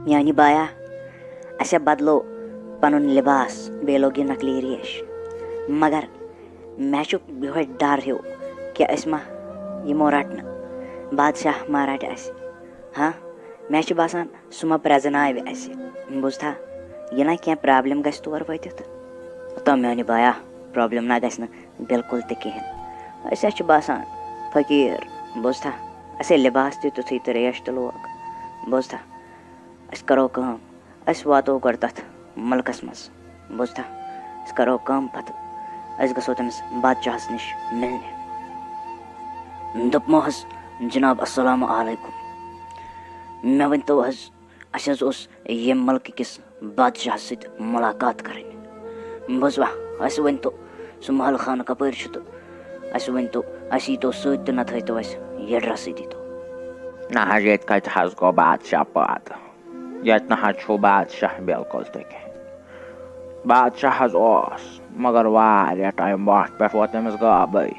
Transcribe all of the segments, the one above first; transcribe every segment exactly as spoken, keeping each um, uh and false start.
میانہِ بایا، اسہِ بدلو پنُن لباس، بیٚیہِ لوگ یہِ نقلی ریش۔ مگر مےٚ چھُ یِہوے ڈر ہیوٗ کہِ أسۍ ما یِمو رٹنہٕ، بادشاہ ما رٹہِ اسہِ۔ ہاں، مےٚ چھُ باسان سُہ ما پرٛزناوِ اسہِ۔ بوٗزتھا، یہِ نا کینٛہہ پرابلم گژھِ تور وٲتِتھ۔ تو میانہِ بایا، پرابلم نا گژھِ نہٕ بالکل تہِ کِہیٖنۍ۔ أسۍ حظ چھِ باسان فقیٖر، بوٗزتھا، اسے لباس تہِ تیُتھُے تہٕ ریش تہِ لوگ۔ بوٗزتھا، أسۍ کرو کٲم، أسۍ واتو گۄڈٕ تتھ ملکس منٛز۔ بوٗزتھا، أسۍ کرو کٲم پتہٕ، أسۍ گژھو تٔمِس بادشاہس نِش مِلنہِ۔ دوٚپمو حظ، جناب السلام علیکم، مےٚ ؤنۍتو حظ، اسہِ حظ اوس ییٚمہِ ملکہٕ کِس بادشاہس سۭتۍ ملاقات کرٕنۍ۔ بوٗزوا، اسہِ ؤنۍتو، سُہ محل خانہٕ کپٲرۍ چھُ تہٕ اسہِ ؤنۍتو، اسہِ ییٖتو سۭتۍ تہٕ نتہٕ ہٲیتو اسہِ یہِ رسیٖدی تو۔ نہ حظ، ییٚتہِ کتہِ حظ گوٚو بادشاہ پٲدٕ؟ ییٚتہِ نہ حظ چھُ بادشاہ بالکل تہِ کِہیٖنۍ۔ بادشاہ حظ اوس، مگر واریاہ ٹایم برونٛٹھ پٮ۪ٹھ ووت تٔمِس غٲبٕے۔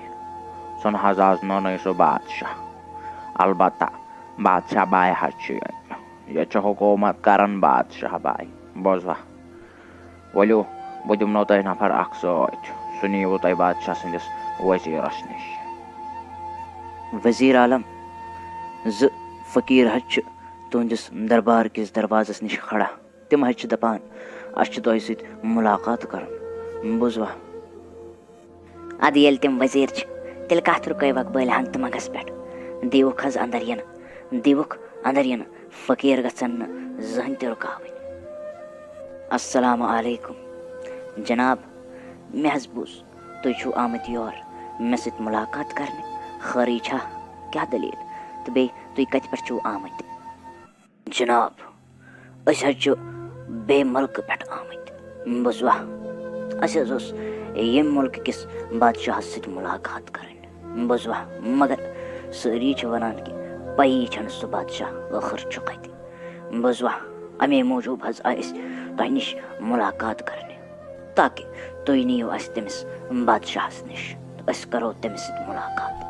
سُہ نہ حظ آز نوٚنُے سُہ بادشاہ۔ البتہ بادشاہ باے حظ چھُ ییٚتہِ۔ ییٚتہِ چھُ حکوٗمت کران بادشاہ باے۔ بوزوا؟ ؤلِو، بہٕ دِمنو تۄہہِ نفر اکھ سۭتۍ۔ سُہ نِیِو تۄہہِ بادشاہ سٕنٛدِس وزیرس نِش۔ وزیر عالم، زٕ فقیٖر حظ چھِ تُہنٛدِس دربار کِس دروازس نِش کھڑا۔ تِم حظ چھِ دپان، اسہِ چھِ تۄہہِ سۭتۍ ملاقات کرُن۔ بوزوا؟ ادٕ ییٚلہِ تِم وزیٖر چھِ، تیٚلہِ کتھ رُکٲوکھ بٔلۍ ہنٛگتہٕ منٛگس پٮ۪ٹھ؟ دیٖوُکھ حظ اندر یِنہٕ، دیٖوُکھ اندر یِنہٕ، فقیٖر گژھن نہٕ زٕہٕنۍ تہِ رُکاوٕنۍ۔ السلام علیکم جناب، مےٚ حظ بوٗز تُہۍ چھِو آمٕتۍ یور مےٚ سۭتۍ ملاقات کرنہِ، خٲرٕے چھا؟ کیٛاہ دٔلیٖل؟ تہٕ بیٚیہِ تُہۍ کتہِ پٮ۪ٹھ چھِو آمٕتۍ؟ جناب، أسۍ حظ چھِ بیٚیہِ مُلکہٕ پٮ۪ٹھ آمٕتۍ۔ بوٗزوا؟ اَسہِ حظ اوس ییٚمہِ مُلکہٕ کِس بادشاہس سۭتۍ مُلاقات کَرٕنۍ۔ بوٗزوا؟ مگر سٲری چھِ وَنان کہِ پَیی چھَنہٕ سُہ بادشاہ ٲخٕر چھُ کَتہِ۔ بوٗزوا؟ اَمے موٗجوٗب حظ آے أسۍ تۄہہِ نِش مُلاقات کَرنہِ، تاکہِ تُہۍ نِیِو اَسہِ تٔمِس بادشاہس نِش تہٕ أسۍ کَرو تٔمِس سۭتۍ مُلاقات۔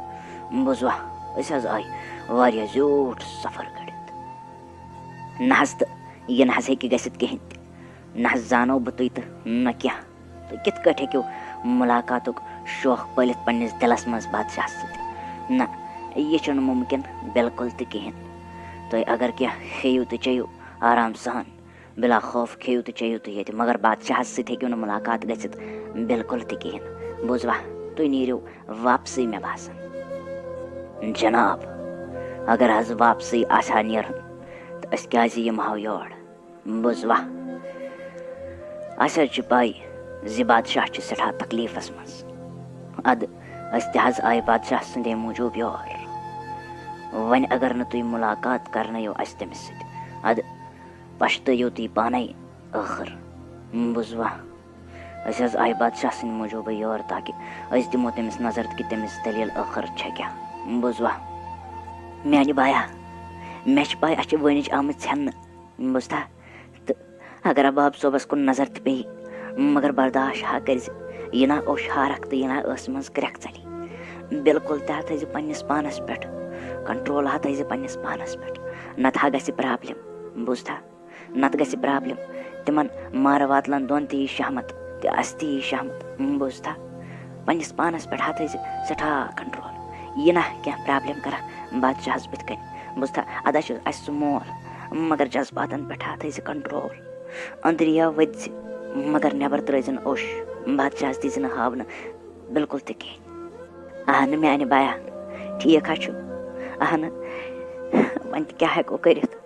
بوٗزوا؟ أسۍ حظ آے واریاہ زیوٗٹھ سفر کٔڑِتھ۔ نہ حظ، تہٕ یہِ نہ حظ ہیٚکہِ گٔژھِتھ کِہیٖنۍ تہِ۔ نہ حظ زانو بہٕ تُہۍ تہٕ نہ کینٛہہ۔ تُہۍ کِتھ کٲٹھۍ ہیٚکِو مُلاقاتُک شوق پٲلِتھ پنٛنِس دِلَس منٛز بادشاہَس سۭتۍ؟ نہ، یہِ چھُنہٕ مُمکِن بِلکُل تہِ کِہیٖنۍ۔ تُہۍ اگر کینٛہہ کھیٚیِو تہٕ چیٚیِو آرام سان، بِلا خوف کھیٚیِو تہٕ چیٚیِو تُہۍ ییٚتہِ، مگر بادشاہَس سۭتۍ ہیٚکِو نہٕ مُلاقات گٔژھِتھ بِلکُل تہِ کِہیٖنۍ۔ بوٗزوا؟ تُہۍ نیٖرِو واپسٕے، مےٚ باسان۔ جناب، اگر حظ واپسٕے آسہِ ہا نیرُن، تہٕ أسۍ کیٛازِ یِمہٕ ہاو یور؟ بوٗزوا؟ اَسہِ حظ چھِ پَے زِ بادشاہ چھُ سٮ۪ٹھاہ تکلیٖفَس منٛز۔ اَدٕ أسۍ تہِ حظ آیہِ بادشاہ سٕنٛدے موٗجوٗب یور۔ وۄنۍ اگر نہٕ تُہۍ مُلاقات کرنٲیِو اَسہِ تٔمِس سۭتۍ، اَدٕ پَشتٲیِو تُہۍ پانَے ٲخٕر۔ بوٗزوا؟ أسۍ حظ آیہِ بادشاہ سٕنٛدِ موٗجوٗبٕے یور، تاکہِ أسۍ دِمو تٔمِس نظر کہِ تٔمِس دٔلیٖل ٲخٕر چھےٚ کیٛاہ۔ بوٗزوا؟ میٛانہِ بایا، مےٚ چھِ پَے اَسہِ چھِ وٲنِج آمٕژ ژھٮ۪ننہٕ۔ بوٗزتھا؟ تہٕ اگر رباب صٲبَس کُن نظر تہِ پیٚیہِ، مگر برداش ہا کٔرۍ زِ، یہِ نا اوٚش ہا رکھ تہٕ یہِ نا ٲسہٕ منٛز کرٛٮ۪کھ ژَلہِ۔ بِلکُل تہِ ہا تھٲیزِ پنٛنِس پانَس پٮ۪ٹھ، کنٹرول ہا تھٲیزِ پنٛنِس پانَس پٮ۪ٹھ، نَتہٕ ہا گژھِ پرابلم۔ بوٗزتھا؟ نَتہٕ گژھِ پرابلم۔ تِمن مارٕ واتلن دۄن تہِ یی شہمت، تہِ اَسہِ تہِ یی شہمت۔ بوٗزتھا؟ پنٛنِس پانَس پٮ۪ٹھ ہا تھٲیزِ سٮ۪ٹھاہ کنٹرول۔ یہِ نہ کینٛہہ پرابلم کرکھ بادشاہَس بٕتھِ کنہِ۔ بوٗزتھا؟ ادا چھُ اَسہِ سُہ مول، مگر جذباتن پٮ۪ٹھ ہا تھٲیزِ کنٹرول۔ أنٛدری ہا ؤتھۍ زِ، مگر نٮ۪بر ترٲوزِ نہٕ اوٚش۔ بادشاہس دیٖزِ نہٕ ہاونہٕ بِلکُل تہِ کِہیٖنۍ۔ اہنہٕ میانہِ بایا، ٹھیٖک ہا چھُ۔ اہنہٕ، وۄنۍ تہِ کیٛاہ ہٮ۪کو کٔرِتھ؟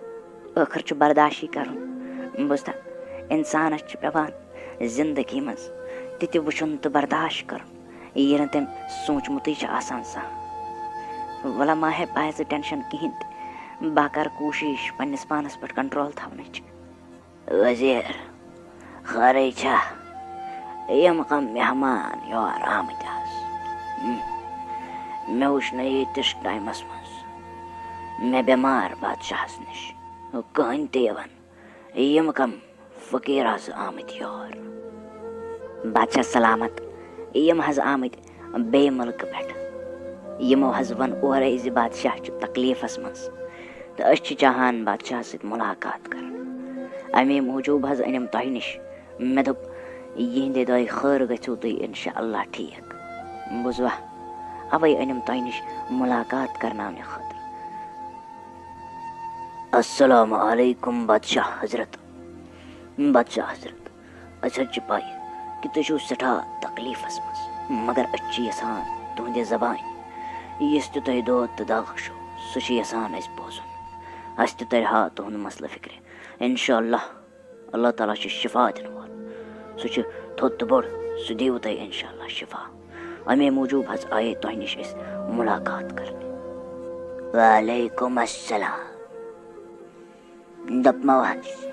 ٲخٕر چھُ برداشٕے کرُن۔ بوٗزتھا؟ انسانس چھُ پٮ۪وان زندگی منٛز تہِ تہِ وٕچھُن تہٕ برداش کرُن، یہِ نہٕ تٔمۍ سوٗنٛچمُتٕے چھُ آسان زانٛہہ۔ وَلہ ما ہے بایا ژٕ ٹٮ۪نشن کِہیٖنۍ تہِ، بہٕ کرٕ کوٗشِش پننِس پانس پٮ۪ٹھ کنٹرول تھاونٕچ۔ وزیر، خٲرٕے چھا؟ یِم کم مہمان یور آمٕتۍ آز؟ ہم۔ مےٚ وٕچھ نہٕ ییٖتِس ٹایمس منٛز مےٚ بٮ۪مار بادشاہس نِش کٕہٕنۍ تہِ یِوان۔ یِم کم فقیٖر آز آمٕتۍ یور؟ بادشاہ سلامت، یِم حظ آمٕتۍ بیٚیہِ مُلکہٕ پٮ۪ٹھ۔ یِمو حظ ووٚن اورَے زِ بادشاہ چھُ تکلیٖفَس منٛز تہٕ أسۍ چھِ چاہان بادشاہَس سۭتۍ مُلاقات کَرُن۔ اَمے موٗجوٗب حظ أنِم تۄہہِ نِش۔ مےٚ دوٚپ، یِہِنٛدے دۄیہِ خٲر گٔژھِو تُہۍ اِنشاء اللہ ٹھیٖک۔ بوٗزوا؟ اَوَے أنِم تۄہہِ نِش مُلاقات کرناونہٕ خٲطرٕ۔ السلام علیکم بادشاہ حضرت۔ بادشاہ حضرت، أسۍ حظ چھِ پَے کہِ تُہۍ چھِو سٮ۪ٹھاہ تکلیٖفَس منٛز، مگر أسۍ چھِ یَژھان تُہٕنٛدِ زبانہِ یُس تہِ تۄہہِ دود تہٕ دَغ چھُو، سُہ چھِ یَژھان اَسہِ بوزُن۔ اَسہِ تہِ تَرِ ہا تُہُنٛد مسلہٕ فِکرِ۔ اِنشاء اللہ، اللہ تعالیٰ چھُ شِفا دِنہٕ وول۔ سُہ چھُ تھوٚد تہٕ بوٚڑ، سُہ دِیِوٕ تۄہہِ اِنشاء اللہ شِفا۔ اَمے موٗجوٗب حظ آیے تۄہہِ نِش أسۍ مُلاقات کرنہِ۔ وعلیکم السلام۔ دوٚپمو حظ،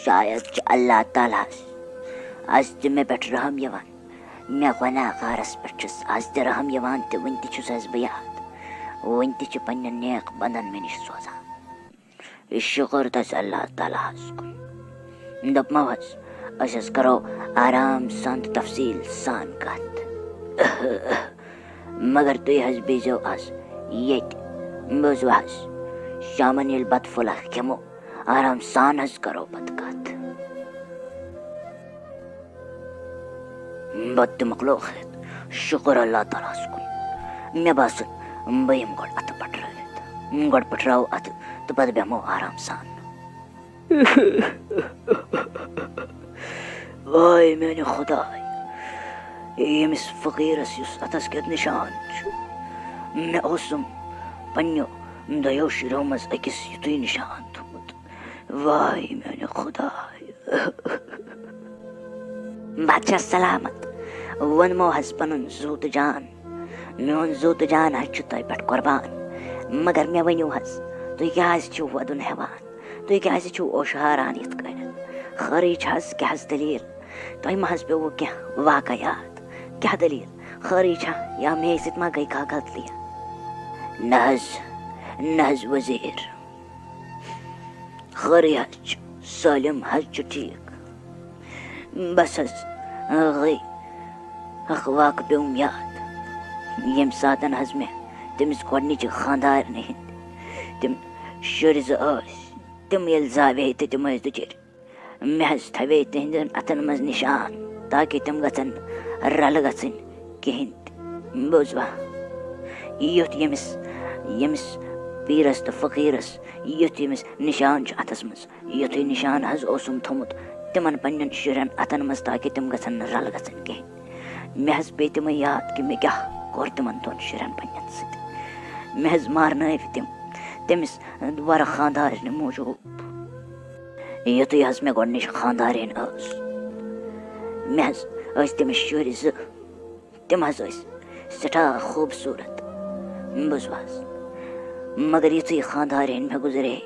شاید چھُ اللہ تعالیٰ ہَس آز تہِ مےٚ پٮ۪ٹھ رحم یِوان۔ مےٚ گۄناہ گارَس پٮ۪ٹھ چھُس آز تہِ رحم یِوان تہٕ وٕنہِ تہِ چھُس حظ بہٕ یاد۔ وٕنہِ تہِ چھِ پنٛنٮ۪ن نیک بندن مےٚ نِش سوزان۔ یہِ شُکر تَس اللہ تعالیٰ ہَس کُن۔ دوٚپمو حظ، أسۍ حظ کرو آرام سان تہٕ تفصیٖل سان کَتھ۔ مگر تُہۍ حظ بیٚہزیو آز ییٚتہِ۔ بوٗزوٕ حظ، شامَن ییٚلہِ بَتہٕ پھوٚلہ کھٮ۪مو، آرام سان حظ کرو پَتہٕ کَتھ۔ بَتہٕ تہِ مۄکلو کھٮ۪تھ، شُکُر اللہ تعالیٰ ہَس کُن۔ مےٚ باسان، بہٕ یِمہٕ گۄڈٕ اَتھٕ پَٹھرٲوِتھ۔ گۄڈٕ پَٹھراوو اَتھٕ تہٕ پَتہٕ بیٚہمو آرام سان۔ واے میانہِ خداے، ییٚمِس فقیٖرس یُس اَتھس کٮ۪تھ نِشان چھُ، مےٚ اوسُم پننیو دۄیو شُریو منٛز أکِس یُتُے نِشان تھوٚمُت۔ واے میانہِ خداے۔ بادشاہ سلامت، ووٚنمو حظ پنُن زُو تہٕ جان۔ میون زُو تہٕ جان حظ چھُ تۄہہِ پٮ۪ٹھ قۄربان۔ مگر مےٚ ؤنِو حظ، تُہۍ کیٛازِ چھِو وَدُن ہٮ۪وان؟ تُہۍ کیٛازِ چھِو اوشاران یِتھ کٔنٮ۪تھ؟ خٲرٕے چھِ حظ؟ کیٛاہ حظ دٔلیٖل؟ تۄہہِ ما حظ پیوٚوُ کینٛہہ واقعات؟ کیٛاہ دٔلیٖل؟ خٲرٕے چھا؟ یا مے سۭتۍ ما گٔے کانٛہہ غلطی؟ نہ حظ، نہ حظ وزیٖر۔ خٲرٕے حظ چھُ، سٲلِم حظ چھُ ٹھیٖک۔ بس حظ گٔے اکھ واقعہٕ پیوٚم یاد، ییٚمہِ ساتَن حظ مےٚ تٔمِس گۄڈٕنِچہِ خانٛدارنہِ ہِنٛدۍ تِم شُرۍ زٕ ٲسۍ، تِم ییٚلہِ زاوے تہٕ تِم ٲسۍ دُجِرۍ، مےٚ حظ تھاوے تِہِنٛدٮ۪ن اَتھَن منٛز نِشان، تاکہِ تِم گژھن رَلہٕ گژھٕنۍ کِہیٖنۍ تہِ۔ بوٗزوا؟ یُتھ ییٚمِس، ییٚمِس پیٖرَس تہٕ فقیٖرَس، یُتھ ییٚمِس نِشان چھُ اَتھَس منٛز، یُتھُے نِشان حظ اوسُم تھوٚمُت تِمَن پنٛنٮ۪ن شُرٮ۪ن اَتھَن منٛز، تاکہِ تِم گژھن نہٕ رَلہٕ گژھٕنۍ کِہیٖنۍ۔ مےٚ حظ پیٚیہِ تِمَے یاد کہِ مےٚ کیٛاہ کوٚر تِمَن دۄن شُرٮ۪ن پنٛنٮ۪ن سۭتۍ۔ مےٚ حظ مارنٲوۍ تِم تٔمِس وَرٕ خانٛدارنہِ موٗجوٗب۔ یُتھُے حظ مےٚ گۄڈٕنِچ خانٛدارِنۍ ٲس، مےٚ حظ ٲسۍ تٔمِس شُرۍ زٕ، تِم حظ ٲسۍ سٮ۪ٹھاہ خوٗبصوٗرت۔ بوٗزوٕ حظ، مگر یُتھُے خانٛدارِنۍ مےٚ گُزرے،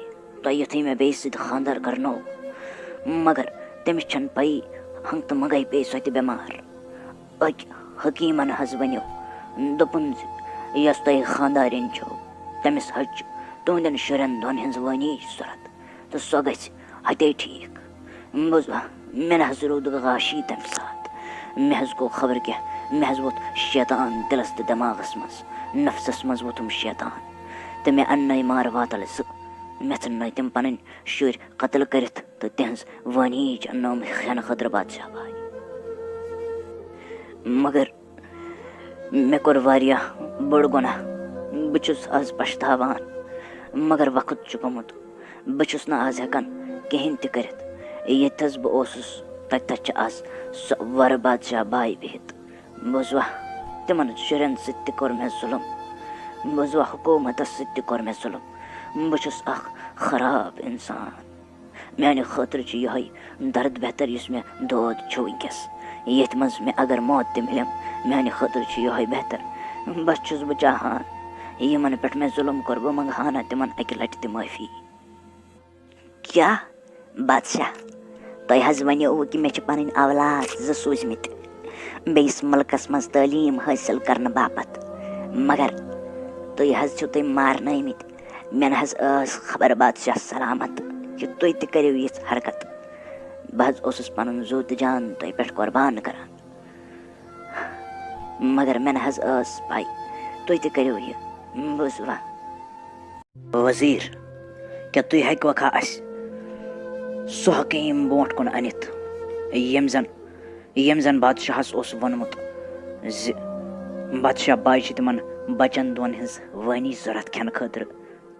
تۄہہِ یُتھُے مےٚ بیٚیِس سۭتۍ خانٛدر کرنوو، مگر تٔمِس چھَنہٕ پَیی، ہنٛگتہٕ منٛگَے پیٚیہِ سۄ تہِ بٮ۪مار۔ أکۍ حکیٖمَن حظ ؤنِو، دوٚپُن زِ یۄس تۄہہِ خانٛدارِنۍ چھو، تٔمِس حظ چھِ تُہٕنٛدٮ۪ن شُرٮ۪ن دۄن ہِنٛز وٲنِج ضوٚرَتھ تہٕ سۄ گژھِ ہَتے ٹھیٖک۔ بوٗزوا، مےٚ نہ حظ روٗد غاشی تَمہِ ساتہٕ۔ مےٚ حظ گوٚو خبر کیٛاہ، مےٚ حظ ووٚتھ شیطان دِلَس تہٕ دٮ۪ماغَس منٛز، نفسَس منٛز ووٚتھُم شیطان۔ تہٕ مےٚ اَننٲے مارٕ واتَل زٕ۔ مےٚ ژھٕننٲے تِم پَنٕنۍ شُرۍ قتل کٔرِتھ تہٕ تِہنٛز وٲنِج اَننٲوٕم کھٮ۪نہٕ خٲطرٕ بادشاہ بھاے۔ مگر مےٚ کوٚر واریاہ بوٚڑ گۄناہ۔ بہٕ چھُس آز پَشتاوان، مگر وقت چھُ گوٚمُت۔ بہٕ چھُس نہٕ آز ہٮ۪کان کِہیٖنۍ تہِ کٔرِتھ۔ ییٚتہِ حظ بہٕ اوسُس، تَتہِ تَتہِ چھِ آز سۄ وَرٕ بادشاہ بھاے بِہِتھ۔ بوٗزوا، تِمَن شُرٮ۪ن سۭتۍ تہِ کوٚر مےٚ ظُلُم۔ بوٗزوا، حکوٗمتَس سۭتۍ تہِ کوٚر مےٚ ظُلُم۔ بہٕ چھُس اَکھ خراب اِنسان۔ میانہِ خٲطرٕ چھُ یِہوٚے درد بہتر یُس مےٚ دود چھُ وٕنکیٚس۔ ییٚتھۍ منٛز مےٚ اگر موت تہِ مِلٮ۪م، میانہِ خٲطرٕ چھُ یِہوٚے بہتر۔ بس چھُس بہٕ چاہان، یِمن پٮ۪ٹھ مےٚ ظُلُم کوٚر، بہٕ منٛگہٕ ہا نہٕ تِمن اَکہِ لٹہِ تہِ معٲفی۔ کیٛاہ؟ بادشاہ، تۄہہِ حظ ونیووُ کہِ مےٚ چھِ پنٕنۍ اولاد زٕ سوٗزمٕتۍ بیٚیِس مُلکس منٛز تعلیٖم حٲصِل کرنہٕ باپتھ، مگر تُہۍ حظ چھِو تُہۍ مارنٲومٕتۍ۔ مےٚ نہ حظ ٲس خبر بادشاہ سلامت کہِ تُہۍ تہِ کٔرِو یِژھ حرکت۔ بہٕ حظ اوسُس پنُن زُو تہٕ جان تۄہہِ پٮ۪ٹھ قۄربان کران، مگر مےٚ نہ حظ ٲس پَے تُہۍ تہِ کٔرِو یہِ۔ بوٗزوا؟ وزیٖر، کیٛاہ تُہۍ ہیٚکوا کھا اَسہِ سُہ حکیٖم برونٛٹھ کُن أنِتھ، ییٚمۍ زَن ییٚمۍ زَن بادشاہَس اوس ووٚنمُت زِ بادشاہ باے چھِ تِمَن بَچَن دۄن ہٕنٛز وٲنی ضوٚرَتھ کھٮ۪نہٕ خٲطرٕ،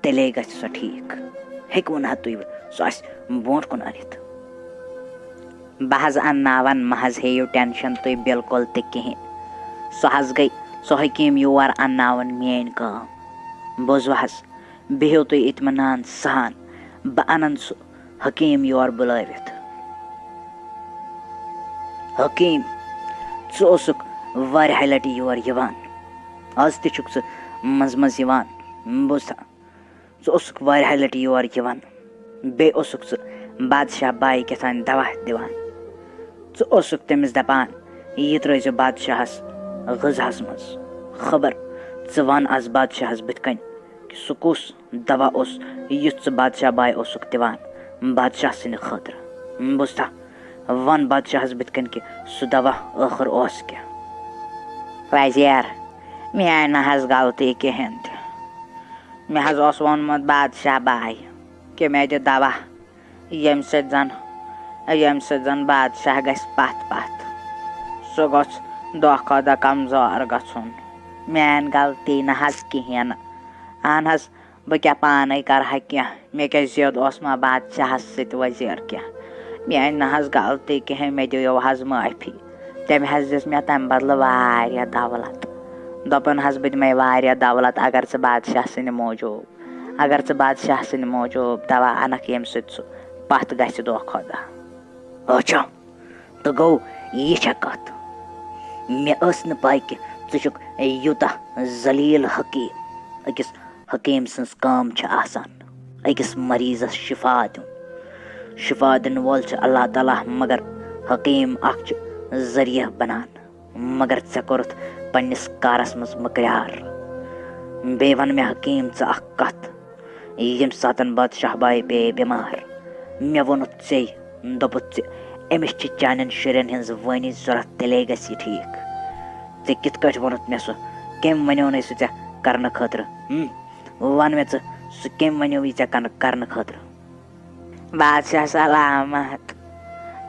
تیٚلے گژھِ سۄ ٹھیٖک۔ ہیٚکِو نہٕ حظ تُہۍ، سُہ آسہِ برونٛٹھ کُن أنِتھ۔ بہٕ حظ اَنناوَن، مہ حظ ہیٚیِو ٹٮ۪نشَن تُہۍ بِلکُل تہِ کِہیٖنۍ۔ سُہ حظ گٔے سُہ حکیٖم یور اَنناوَن میٛٲنۍ کٲم۔ بوٗزوٕ حظ؟ بِہِو تُہۍ اطمینان سان، بہٕ اَنَن سُہ حکیٖم یور بُلٲوِتھ۔ حکیٖم، ژٕ اوسُکھ واریاہہِ لَٹہِ یور یِوان، آز تہِ چھُکھ ژٕ منٛزٕ منٛزٕ یِوان۔ بوٗزتھا؟ ژٕ اوسُکھ واریاہہِ لَٹہِ یور یِوان، بیٚیہِ اوسُکھ ژٕ بادشاہ بایہِ کیٛاہ تام دوا دِوان۔ ژٕ اوسُکھ تٔمِس دَپان، "یہِ ترٛٲیزِ بادشاہَس غذاہَس منٛز۔" خبر ژٕ وَن آز بادشاہَس بٕتھِ کَنہِ کہِ سُہ کُس دوا اوس، یُس ژٕ بادشاہ بایہِ اوسُکھ دِوان بادشاہ سٕنٛدِ خٲطرٕ۔ بوٗزتھا، وَن بادشاہَس بٕتھِ کَنہِ کہِ سُہ دوا ٲخٕر اوس کیٛاہ؟ وزیر، مےٚ آیہِ نہٕ حظ غلطی کِہیٖنۍ تہِ۔ مےٚ حظ اوس ووٚنمُت بادشاہ بایہِ کہِ مےٚ دِ دوا، ییٚمہِ سۭتۍ زَن، ییٚمہِ سۭتۍ زَن بادشاہ گژھِ پَتھ پَتھ۔ سُہ گوٚژھ دۄہ کھۄتہٕ دۄہ کمزور گژھُن۔ میٛانہِ غلطی نہٕ حظ کِہیٖنۍ نہٕ۔ اہن حظ، بہٕ کیٛاہ پانَے کَرٕ ہا کینٛہہ؟ مےٚ کیٛاہ زیوٗد اوس ما بادشاہَس سۭتۍ وزیر کینٛہہ؟ میٛانہِ نہٕ حظ غلطی کِہیٖنۍ، مےٚ دِیِو حظ معٲفی۔ تٔمۍ حظ دِژ مےٚ تَمہِ بدلہٕ واریاہ دولت۔ دوٚپُن حظ، "بہٕ دِمَے واریاہ دولت اگر ژٕ بادشاہ سٕنٛدِ موٗجوٗب، اگر ژٕ بادشاہ سٕنٛدِ موٗجوٗب دوا اَنَکھ، ییٚمہِ سۭتۍ سُہ پَتھ گژھِ دۄہ کھۄتہٕ دۄہ۔" اچھا، تہٕ گوٚو یہِ چھےٚ کَتھ؟ مےٚ ٲس نہٕ پَے کہِ ژٕ چھُکھ یوٗتاہ ذلیل حقیٖر۔ أکِس حکیٖم سٕنٛز کٲم چھِ آسان أکِس مریضس شفا دیُن۔ شفا دِنہٕ وول چھُ اللہ تعالیٰ، مگر حکیٖم اکھ چھُ ذٔریعہٕ بنان۔ مگر ژےٚ کوٚرُتھ پننِس کارس منٛز مکریار۔ بیٚیہِ وَن مےٚ حکیٖم ژٕ اکھ کتھ، ییٚمہِ ساتن بادشاہ بایہِ پیٚیہِ بٮ۪مار، مےٚ ووٚنُتھ ژے، دوٚپُتھ ژےٚ، أمِس چھِ چانٮ۪ن شُرٮ۪ن ہٕنٛز وٲنی ضوٚرتھ، تیٚلے گژھِ یہِ ٹھیٖک۔ ژےٚ کِتھ کٲٹھۍ ووٚنُتھ مےٚ سُہ؟ کٔمۍ وَنیو نَے سُہ ژےٚ کرنہٕ خٲطرٕ؟ ہُم؟ وَن مےٚ ژٕ، سُہ کٔمۍ وَنیو یہِ ژےٚ کَن-، کرنہٕ خٲطرٕ؟ بادشاہ سلامت،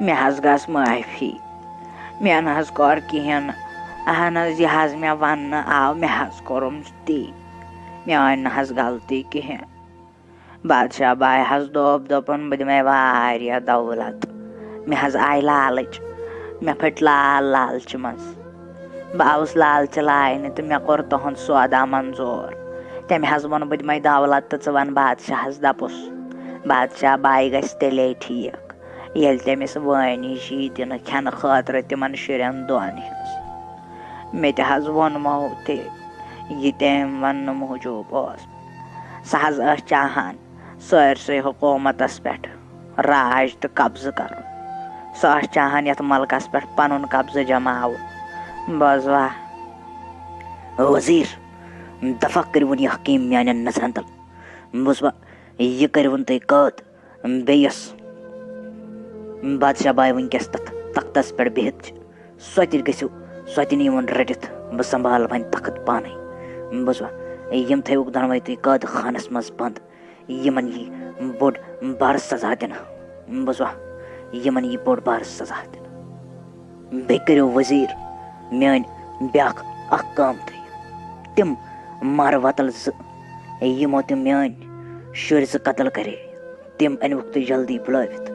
مےٚ حظ گٔژھ معٲفی، مےٚ نہٕ حظ کوٚر کِہیٖنۍ نہٕ۔ اہن حظ، یہِ حظ مےٚ وَننہٕ آو، مےٚ حظ کوٚرُم تی، مےٚ أنۍ نہٕ حظ غلطی کِہیٖنۍ۔ بادشاہ بایہِ حظ دوٚپ، دوٚپُن، "بہٕ دِمَے واریاہ دولت۔" مےٚ حظ آیہِ لالٕچ، مےٚ پھٔٹۍ لال لالچہِ منٛز۔ بہٕ آوُس لالچہِ لاینہِ تہٕ مےٚ کوٚر تُہُنٛد سودا منظوٗر۔ تٔمۍ حظ ووٚن، "بہٕ دِمَے دولت تہٕ ژٕ وَن بادشاہَس دَپُس، بادشاہ بایہِ گژھِ تیٚلے ٹھیٖک، ییٚلہِ تٔمِس وٲنِج یی دِنہٕ کھٮ۪نہٕ خٲطرٕ تِمَن شُرٮ۪ن دۄن ہِنٛز۔" مےٚ تہِ حظ ووٚنمو تہِ، یہِ تٔمۍ وَننہٕ موٗجوٗب اوس۔ سۄ حظ ٲس چاہان سٲرسٕے حکوٗمتَس پٮ۪ٹھ راج تہٕ قبضہٕ کَرُن۔ سۄ ٲس چاہان یَتھ مُلکَس پٮ۪ٹھ پَنُن قبضہٕ جماوُن۔ بوزوا؟ وزیر، دفع کٔرِوُن یہِ حکیٖم میٛانٮ۪ن نظرَن تَل۔ بوزوا، یہِ کٔرِوُن تُہۍ قٲد۔ بیٚیِس بادشاہ بایہِ وٕنکیٚس تَتھ تختَس پٮ۪ٹھ بِہِتھ چھِ، سۄ تہِ گٔژھِو، سۄ تہِ نِیوُن رٔٹِتھ۔ بہٕ سنبھالہٕ وۄنۍ تخت پانَے۔ بوزوا، یِم تھٲیوُکھ دۄنوَے تُہۍ قٲدٕ خانَس منٛز بنٛد۔ یِمَن یی بوٚڑ بار سزا دِنہٕ۔ بوزوا، یِمَن یی بوٚڑ بار سزا دِنہٕ۔ بیٚیہِ کٔرِو وزیر میٛٲنۍ بیٛاکھ اَکھ کٲم تُہۍ۔ تِم مارٕ وَتَل زٕ، یِمو تِم میٛٲنۍ شُرۍ زٕ قتل کَرے، تِم أنِوُکھ تُہۍ جلدی بُلٲوِتھ۔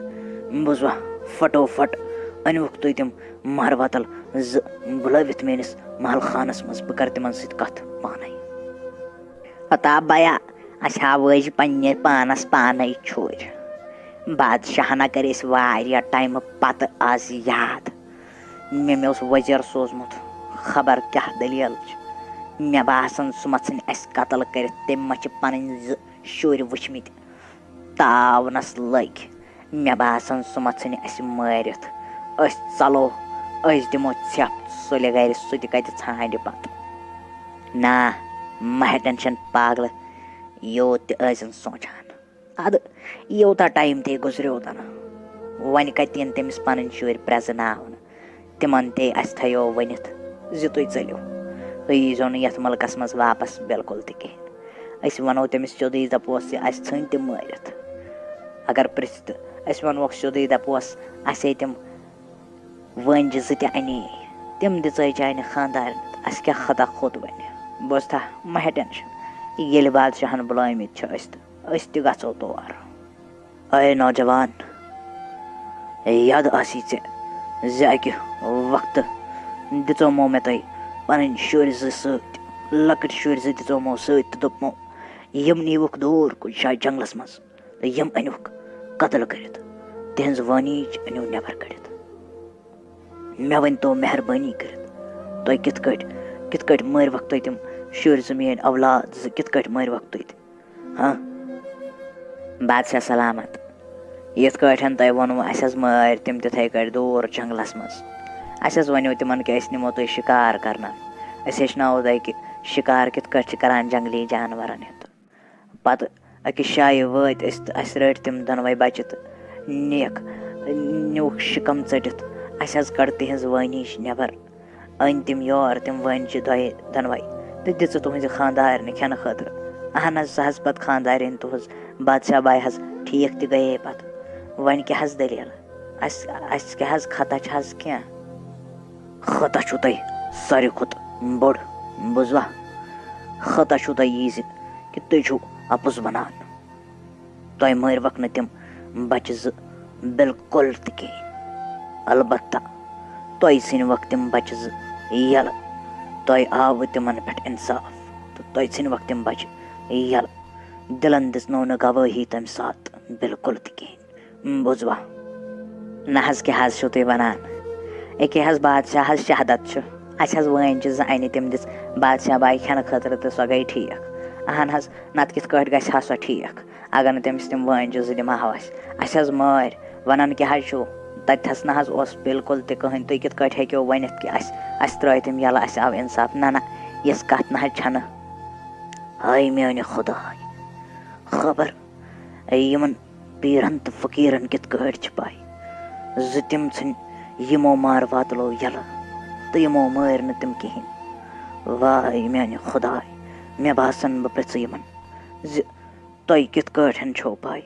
بوزوا، فٹو فٹ أنِوُکھ تُہۍ تِم مارٕ وَتَل زٕ بُلٲوِتھ میٛٲنِس محل خانَس منٛز۔ بہٕ کَرٕ تِمَن سۭتۍ کَتھ پانَے۔ عطا بیا، اَسہِ ہا وٲج پننہِ پانس پانے چھُرۍ۔ بادشاہنا کٔرۍ أسۍ واریاہ ٹایمہٕ پتہٕ آز یاد۔ مےٚ، مےٚ اوس وزیر سوٗزمُت، خبر کیٛاہ دٔلیٖل چھِ۔ مےٚ باسان، سُہ ما ژھٕنہِ اَسہِ قتل کٔرِتھ، تٔمۍ ما چھِ پنٕنۍ زٕ شُرۍ وٕچھمٕتۍ۔ تاونس لٔگۍ۔ مےٚ باسان، سُہ ما ژھٕنہِ اَسہِ مٲرِتھ۔ أسۍ ژَلو، أسۍ دِمو ژھٮ۪پھ سُلہِ گَرِ، سُہ تہِ کَتہِ ژھانٛڈِ پَتہٕ۔ نا، مہ ہےٚ ٹٮ۪نشَن پاگلہٕ، یوٗت تہِ ٲسۍزٮ۪ن سونٛچان۔ اَدٕ یوٗتاہ ٹایم تہِ گُزریو تَنہٕ، وۄنۍ کَتہِ یِن تٔمِس پَنٕنۍ شُرۍ پرٛزناونہٕ؟ تِمَن تے اَسہِ تھٲیو ؤنِتھ زِ تُہۍ ژٔلِو، تُہۍ ییٖزیو نہٕ یَتھ مُلکَس منٛز واپَس بِلکُل تہِ کِہیٖنۍ۔ أسۍ وَنو تٔمِس سیوٚدُے، دَپوس زِ اَسہِ ژھٕنۍ تِم مٲرِتھ۔ اگر پرٛژھِ تہٕ أسۍ وَنوکھ سیوٚدُے، دَپوس، اَسے تِم وٲنجہِ زٕ تہِ اَنے، تِم دِژے چانہِ خانٛدارنہِ، اَسہِ کیٛاہ خطا کھوٚت وۄنۍ؟ بوزتھا، مہ ہےٚ ٹٮ۪نشَن، ییٚلہِ بادشاہَن بُلٲومٕتۍ چھِ أسۍ تہٕ أسۍ تہِ گژھو تور۔ اے نوجوان، یاد آسی ژےٚ زِ اَکہِ وقتہٕ دِژومو مےٚ تۄہہِ پَنٕنۍ شُرۍ زٕ سۭتۍ، لۄکٕٹۍ شُرۍ زٕ دِژومو سۭتۍ تہٕ دوٚپمو، یِم نیٖوُکھ دوٗر کُنہِ جایہِ جنٛگلَس منٛز تہٕ یِم أنِوُکھ قتل کٔرِتھ، تِہنٛز وٲنیٖج أنِو نٮ۪بر کٔڑِتھ۔ مےٚ ؤنۍ تو مہربٲنی کٔرِتھ، تۄہہِ کِتھ کٲٹھۍ، کِتھ کٲٹھۍ مٲرۍوَکھ تُہۍ تِم شُرۍ زٕ، میٛٲنۍ اولاد زٕ، کِتھ کٲٹھۍ مٲرۍوَکھ تُہۍ تِم؟ ہاں؟ بادشاہ سلامت، یِتھ کٲٹھۍ تۄہہِ ووٚنوُ، اَسہِ حظ مٲرۍ تِم تِتھَے کٲٹھۍ دوٗر جنٛگلَس منٛز۔ اَسہِ حظ وَنیو تِمَن کہِ أسۍ نِمو تُہۍ شِکار کَرناونہِ، أسۍ ہیٚچھناوو تۄہہِ کہِ شِکار کِتھ کٲٹھۍ چھِ کَران جنٛگلی جانوَرَن ہُنٛد۔ پَتہٕ أکِس جایہِ وٲتۍ أسۍ تہٕ اَسہِ رٔٹۍ تِم دۄنوَے بَچہِ تہٕ نِیَکھ، نیوٗکھ شِکَم ژٔٹِتھ۔ اَسہِ حظ کٔڑ تِہِنٛز وٲنِج نٮ۪بَر۔ أنۍ تِم یور، تِم وٲنجہِ دۄیہِ دۄنوَے، تہٕ دِژٕ تُہٕنٛزِ خانٛدارنہِ کھٮ۪نہٕ خٲطرٕ۔ اَہَن حظ، سۄ حظ پَتہٕ خانٛدارِنۍ تُہٕنٛز، بادشاہ باے حظ ٹھیٖک تہِ گٔیے پَتہٕ۔ وۄنۍ کیٛاہ حظ دٔلیٖل؟ اَسہِ، اَسہِ کیٛاہ حظ خطا چھِ حظ کینٛہہ؟ خطا چھُو تۄہہِ ساروی کھۄتہٕ بوٚڑ، بوٗزوا؟ خطا چھُو تۄہہِ یہِ زِ کہِ تُہۍ چھِو اَپُز وَنان۔ تۄہہِ مٲرۍوَکھ نہٕ تِم بَچہِ زٕ بِلکُل تہِ کِہیٖنۍ۔ البتہ تۄہہِ ژھٕنۍوَکھ تِم بَچہِ زٕ یَلہٕ۔ تۄہہِ آوٕ تِمَن پٮ۪ٹھ اِنصاف تہٕ تۄہہِ ژھٕنۍوَکھ تِم بَچہِ یَلہٕ۔ دِلَن دِژنو نہٕ گوٲہی تَمہِ ساتہٕ بِلکُل تہِ کِہیٖنۍ۔ بوٗزوا؟ نہ حظ، کیٛاہ حظ چھِو تُہۍ وَنان؟ أکیٛاہ حظ، بادشاہ حظ شہادت چھُ۔ اَسہِ حظ وٲنۍ چھِ زٕ اَنہِ، تِم دِژ بادشاہ باے کھٮ۪نہٕ خٲطرٕ تہٕ سۄ گٔے ٹھیٖک۔ اہن حظ، نَتہٕ کِتھ کٲٹھۍ گژھِ ہا سۄ ٹھیٖک، اگر نہٕ تٔمِس تِم وٲنۍ چھِ زٕ دِمہٕ ہاو اَسہِ؟ اَسہِ حظ مٲرۍ، وَنان کیٛاہ حظ چھُو؟ تَتہِ تھَس نہ حظ اوس بِلکُل تہِ کٕہٕنۍ۔ تُہۍ کِتھ کٲٹھۍ ہیٚکِو ؤنِتھ کہِ اَسہِ، اَسہِ ترٛٲے تِم یَلہٕ، اَسہِ آو اِنصاف؟ نہ، نہ، یِژھ کَتھ نہ حظ چھَنہٕ۔ ہاے میٛانہِ خۄداے، خبر یِمَن پیٖرَن تہٕ فقیٖرَن کِتھ کٲٹھۍ چھِ پَے زِ تِم ژھٕنۍ یِمو مار واتلو یَلہٕ تہٕ یِمو مٲرۍ نہٕ تِم کِہیٖنۍ۔ واے میٛانہِ خۄداے، مےٚ باسان بہٕ پرٛژھٕ یِمَن زِ تۄہہِ کِتھ کٲٹھۍ چھو پَے؟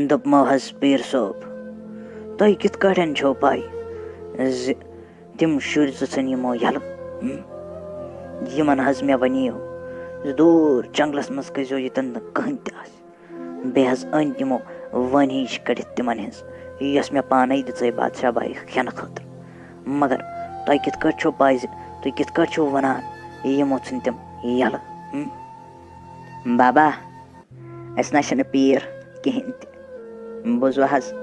دوٚپمو حظ پیٖر صٲب، تۄہہِ کِتھ کٲٹھۍ چھو پَے زِ تِم شُرۍ زٕ ژھٕنۍ یِمو یَلہٕ؟ ہم؟ یِمَن حظ مےٚ وَنیو زِ دوٗر جنٛگلَس منٛز کٔرۍزیو ییٚتٮ۪ن نہٕ کٕہٕنۍ تہِ آسہِ۔ بیٚیہِ حظ أنۍ تِمو وٲنِج کٔڑِتھ تِمَن ہِنٛز، یۄس مےٚ پانَے دِژے بادشاہ بایہِ کھٮ۪نہٕ خٲطرٕ۔ مگر تۄہہِ کِتھ کٲٹھۍ چھو پَے زِ تُہۍ کِتھ کٲٹھۍ چھِو وَنان یِمو ژھٕنۍ تِم یَلہٕ؟ ہم؟ بابا، أسۍ نہ چھِنہٕ پیٖر کِہیٖنۍ تہِ۔ بوٗزوٕ حظ،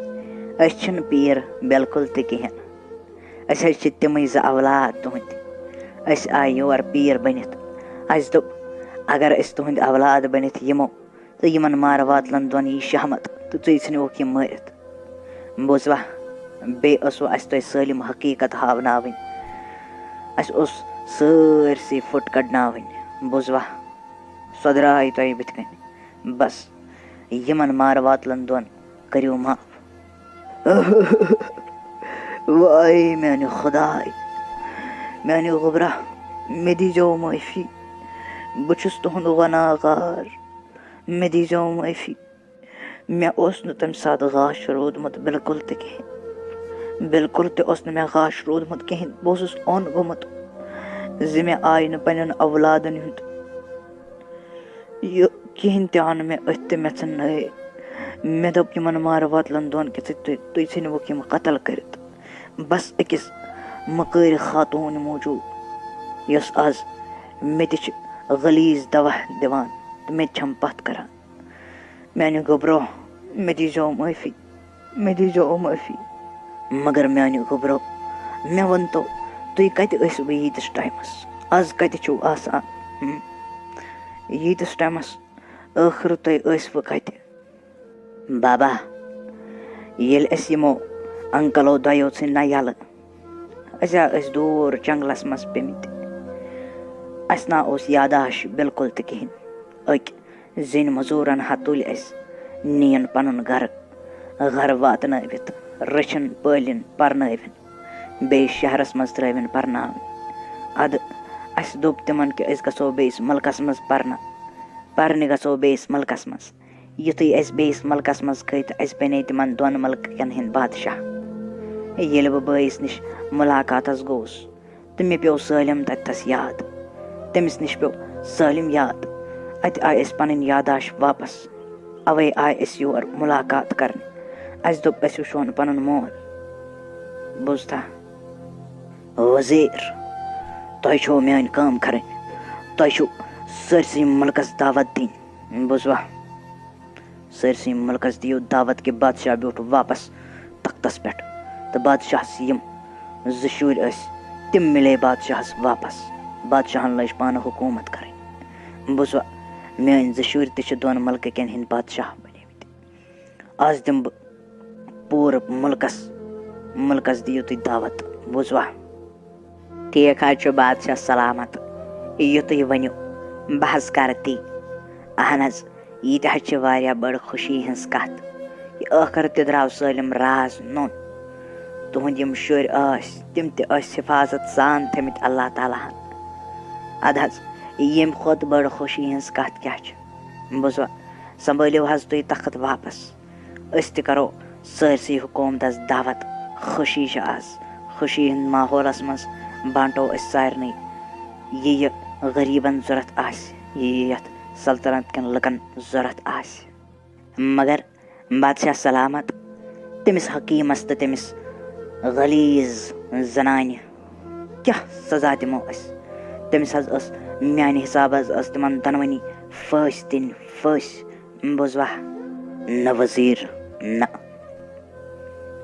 أسۍ چھِنہٕ پیٖر بِلکُل تہِ کِہیٖنۍ۔ أسۍ حظ چھِ تِمٕے زٕ اولاد تُہٕنٛدۍ۔ أسۍ آے یور پیٖر بٔنِتھ۔ اَسہِ دوٚپ، اگر أسۍ تُہٕنٛدۍ اولاد بٔنِتھ یِمو، تہٕ یِمَن مارٕ واتلَن دۄن یی شہمت، تہٕ ژٕے ژھٕنِوکھ یِم مٲرِتھ۔ بوٗزوا، بیٚیہِ ٲسوٕ اَسہِ تۄہہِ سٲلِم حقیٖقت ہاوناوٕنۍ۔ اَسہِ اوس سٲرسٕے فُٹ کَڑناوٕنۍ۔ بوٗزوا، سۄ درٛاے تۄہہِ بٕتھِ کَنہِ۔ بس، یِمَن مارٕ واتلَن دۄن کٔرِو معاف۔ وای میٛانہِ خۄداے، میٛانہِ گوٚبرا، مےٚ دیٖزیو معٲفی۔ بہٕ چھُس تُہُنٛد گۄناہ گار، مےٚ دیٖزیو معٲفی۔ مےٚ اوس نہٕ تَمہِ ساتہٕ غاش روٗدمُت بِلکُل تہِ کِہیٖنۍ۔ بِلکُل تہِ اوس نہٕ مےٚ غاش روٗدمُت کِہیٖنۍ۔ بہٕ اوسُس اوٚن گوٚمُت زِ مےٚ آیہِ نہٕ پنٛنٮ۪ن اولادَن ہُنٛد یہِ کِہیٖنۍ تہِ آو نہٕ مےٚ أتھۍ تہٕ مےٚ ژھٕننٲے۔ مےٚ دوٚپ یِمَن مارٕ وۄتلَن دۄن کہِ ژٕ تُہۍ، تُہۍ ژھٕنِوُکھ یِم قتل کٔرِتھ۔ بس أکِس مٔکٲرِ خاتوٗنہِ موٗجوٗب، یۄس آز مےٚ تہِ چھِ غلیظ دوا دِوان تہٕ مےٚ تہِ چھَم پَتھ کَران۔ میٛانہِ گوٚبرو، مےٚ دیٖزیو معٲفی، مےٚ دیٖزیو معٲفی۔ مگر میٛانہِ گوٚبرو، مےٚ ؤنۍتو، تُہۍ کَتہِ ٲسِو ییٖتِس ٹایمَس؟ آز کَتہِ چھِو آسان؟ ہُم؟ ییٖتِس ٹایمَس ٲخٕر تُہۍ ٲسِوٕ کَتہِ؟ بابا، ییٚلہِ أسۍ یِمو انکلو دۄیو ژھٕنۍ نہ یَلہٕ، أسۍ ہا ٲسۍ دوٗر جنٛگلَس منٛز پیٚمٕتۍ۔ اَسہِ نہ اوس یاداش بِلکُل تہِ کِہیٖنۍ۔ أکۍ زِنۍ مٔزوٗرَن ہا تُلۍ اَسہِ، نِیَن پَنُن گَرٕ، گَرٕ واتنٲوِتھ، رٔچھِن پٲلِن پَرنٲوِن، بیٚیہِ شہرَس منٛز ترٛٲوِن پَرناوٕنۍ۔ اَدٕ اَسہِ دوٚپ تِمَن کہِ أسۍ گژھو بیٚیِس مُلکَس منٛز پَرنہٕ، پَرنہِ گژھو بیٚیِس مُلکَس منٛز۔ یُتھُے أسۍ بیٚیِس مُلکَس منٛز کھٔتۍ، اَسہِ بَنے تِمَن دۄن مُلکَن ہٕنٛدۍ بادشاہ۔ ییٚلہِ بہٕ بٲیِس نِش مُلاقاتَس گوٚوُس، تہٕ مےٚ پیوٚو سٲلِم تَتہِ تَس یاد۔ تٔمِس نِش پیوٚو سٲلِم یاد۔ اَتہِ آے اَسہِ پَنٕنۍ یادداشت واپَس۔ اَوَے آے أسۍ یور مُلاقات کَرنہِ۔ اَسہِ دوٚپ، أسۍ وٕچھون پَنُن مول۔ بوٗزتھا؟ وزیٖر، تۄہہِ چھو میٛٲنۍ کٲم کَرٕنۍ۔ تۄہہِ چھو سٲرسٕے مُلکَس دعوت دِنۍ۔ بوٗزوا؟ سٲرسٕے مُلکَس دِیِو دعوت کہِ بادشاہ بیوٗٹھ واپَس تختَس پٮ۪ٹھ، تہٕ بادشاہَس یِم زٕ شُرۍ ٲسۍ، تِم مِلے بادشاہَس واپَس۔ بادشاہَن لٔج پانہٕ حکوٗمت کَرٕنۍ۔ بوٗزوا، میٛٲنۍ زٕ شُرۍ تہِ چھِ دۄن مُلکہٕ کٮ۪ن ہِنٛدۍ بادشاہ بَنیمٕتۍ۔ آز دِمہٕ بہٕ پوٗرٕ مُلکَس، مُلکَس دِیِو تُہۍ دعوت۔ بوٗزوا؟ ٹھیٖک حظ چھُ، بادشاہ سلامت، یہِ تُہۍ ؤنِو، بہٕ حظ کَرٕ تی۔ اہن حظ، یہِ تہِ حظ چھِ واریاہ بٔڑ خوشی ہٕنٛز کَتھ۔ یہِ ٲخٕر تہِ درٛاو سٲلِم راز نوٚن۔ تُہٕنٛدۍ یِم شُرۍ ٲسۍ، تِم تہِ ٲسۍ حِفاظت سان تھٲمٕتۍ اللہ تعالیٰ ہَن۔ اَدٕ حظ، ییٚمہِ کھۄتہٕ بٔڑ خوشی ہٕنٛز کَتھ کیٛاہ چھِ؟ بوٗزوا، سنبھٲلِو حظ تُہۍ تخت واپس۔ أسۍ تہِ کرو سٲرسٕے حکومتس دعوت۔ خوشی چھِ آز۔ خوشی ہٕنٛدۍ ماحولس منٛز بانٹو أسۍ سارنٕے یہِ، یہِ غریٖبن ضوٚرتھ آسہِ، یہِ، یہِ یتھ سلطنت کٮ۪ن لُکن ضوٚرتھ آسہِ۔ مگر بادشاہ سلامت، تٔمِس حکیٖمس تہٕ تٔمِس غلیظ زنانہِ کیٛاہ سزا دِمو أسۍ؟ تٔمِس حظ ٲس، میانہِ حسابہٕ حظ ٲس تِمن دۄنوٕنی پھٲسۍ دِنۍ، پھٲسۍ۔ بوٗزوا؟ نہ وزیٖر، نہ۔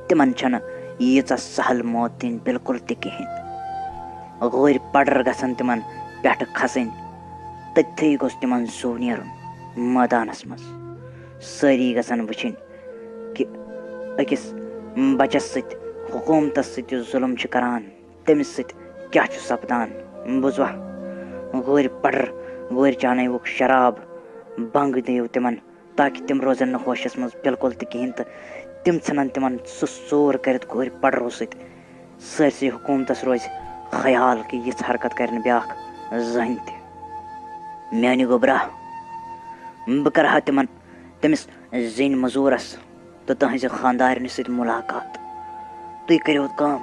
تِمن چھنہٕ ییٖژاہ سہل موت دِنۍ بِلکُل تہِ کِہیٖنۍ۔ غورِ پڑر گژھن تِمن پٮ۪ٹھٕ کھسٕنۍ۔ تٔتتھٕے گوٚژھ تِمن زُو نیرُن مٲدانس منٛز۔ سٲری گژھن وٕچھِنۍ کہِ أکِس بچس سۭتۍ، حکوٗمتس سۭتۍ یُس ظُلم چھُ کران، تٔمِس سۭتۍ کیٛاہ چھُ سپدان۔ بوٗزوا؟ غورِ پڑر، غورِ چانٲوُکھ شراب، بنٛگ دِیِو تِمن، تاکہِ تِم روزن نہٕ ہوشس منٛز بِلکُل تہِ کِہیٖنۍ تہٕ تِم ژھٕنن تِمن سُہ ژوٗر کٔرِتھ غورِ پڑرو سۭتۍ۔ سٲرسٕے حکوٗمتس روزِ خیال کہِ یِژھ حرکت کرِ نہٕ بیٛاکھ زٕہٕنۍ تہِ۔ میانہِ گوٚبرا، بہٕ کرٕ ہا تِمن، تٔمِس زِنۍ مٔزوٗرس تہٕ تٕہٕنٛزِ خانٛدارِنہِ سۭتۍ مُلاقات۔ تُہۍ کٔرِو کٲم،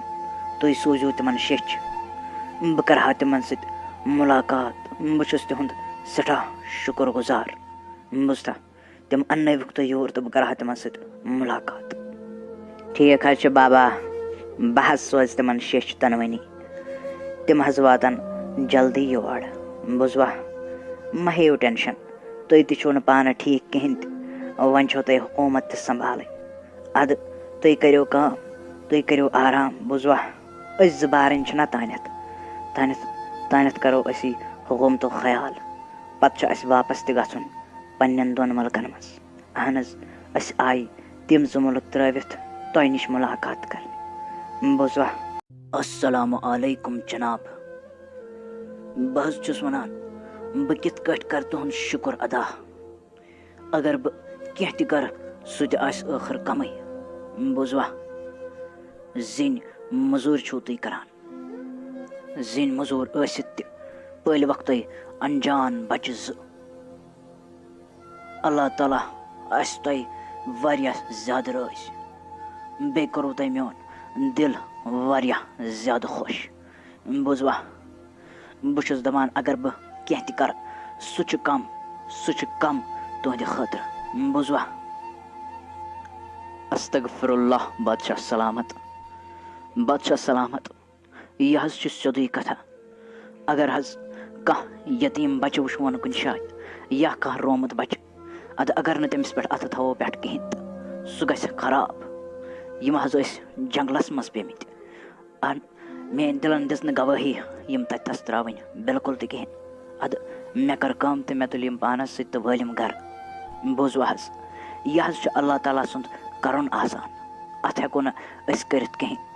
تُہۍ سوٗزِو تِمن شیٚچھ۔ بہٕ کرٕ ہا تِمن سۭتۍ مُلاقات۔ بہٕ چھُس تِہُنٛد سٮ۪ٹھاہ شُکُر گُزار۔ بوٗزتھا؟ تِم اننٲوِکھ تُہۍ یور تہٕ بہٕ کرٕ ہا تِمن سۭتۍ مُلاقات۔ ٹھیٖک حظ چھُ بابا، بہٕ حظ سوزٕ تِمن شیٚچھ دۄنوٕنی۔ تِم حظ واتن جلدی یور۔ بوٗزوا؟ مہ ہیٚیِو ٹٮ۪نشن، تُہۍ تہِ چھِو نہٕ پانہٕ ٹھیٖک کِہیٖنۍ تہِ، وۄنۍ چھو تۄہہِ حکوٗمت تہِ سنبھالٕنۍ۔ اَدٕ تُہۍ کٔرِو کٲم، تُہۍ کٔرِو آرام، بوٗزوا؟ أسۍ زٕ بارٕنۍ چھِنہ تانٮ۪تھ، تانٮ۪تھ، تانٮ۪تھ کَرو أسی حکوٗمتُک خیال۔ پَتہٕ چھُ اَسہِ واپَس تہِ گژھُن پنٛنٮ۪ن دۄن مُلکَن منٛز۔ اہن حظ، أسۍ آیہِ تِم زٕ مُلک ترٛٲوِتھ تۄہہِ نِش مُلاقات کَرنہِ۔ بوٗزوا؟ السلام علیکم جناب۔ بہٕ حظ چھُس وَنان، بہٕ کِتھ کٲٹھۍ کَرٕ تُہُنٛد شُکُر ادا؟ اگر بہٕ کینٛہہ تہِ کَرٕ، سُہ تہِ آسہِ ٲخٕر کَمٕے۔ بوٗزوا؟ زِنۍ مٔزوٗرۍ چھِو تُہۍ کَران۔ زِنۍ مٔزوٗر ٲسِتھ تہِ پٔلۍ وقتَے اَنجان بَچہٕ زٕ۔ اللہ تعالیٰ آسہِ تۄہہِ واریاہ زیادٕ رٲضۍ۔ بیٚیہِ کوٚروٕ تۄہہِ میون دِل واریاہ زیادٕ خۄش۔ بوٗزوا؟ بہٕ چھُس دَپان، اگر بہٕ کینٛہہ تہِ کَرٕ، سُہ چھُ کَم، سُہ چھُ کَم تُہٕنٛدِ خٲطرٕ۔ بوٗزوا؟ استغفر اللہ، بادشاہ سلامت، بادشاہ سلامت۔ یہِ حظ چھِ سیوٚدُے کَتھا۔ اگر حظ کانٛہہ یتیٖم بَچہٕ وٕچھون کُنہِ جایہِ یا کانٛہہ رومُت بَچہٕ، اَدٕ اگر نہٕ تٔمِس پٮ۪ٹھ اَتھٕ تھاوو پٮ۪ٹھ کِہیٖنۍ تہٕ سُہ گژھِ خراب۔ یِم حظ ٲسۍ جنٛگلَس منٛز پیٚمٕتۍ۔ اَن-، میٛٲنۍ دِلَن دِژ نہٕ گوٲہی یِم تَتہِ تَس ترٛاوٕنۍ بِلکُل تہِ کِہیٖنۍ۔ اَدٕ مےٚ کٔر کٲم تہٕ مےٚ تُلۍ یِم پانَس سۭتۍ تہٕ وٲلۍ یِم گَرٕ۔ بوٗزوا حظ، یہِ حظ چھُ اللہ تعالیٰ سُنٛد کَرُن آسان، اَتھ ہٮ۪کو نہٕ أسۍ کٔرِتھ کِہیٖنۍ۔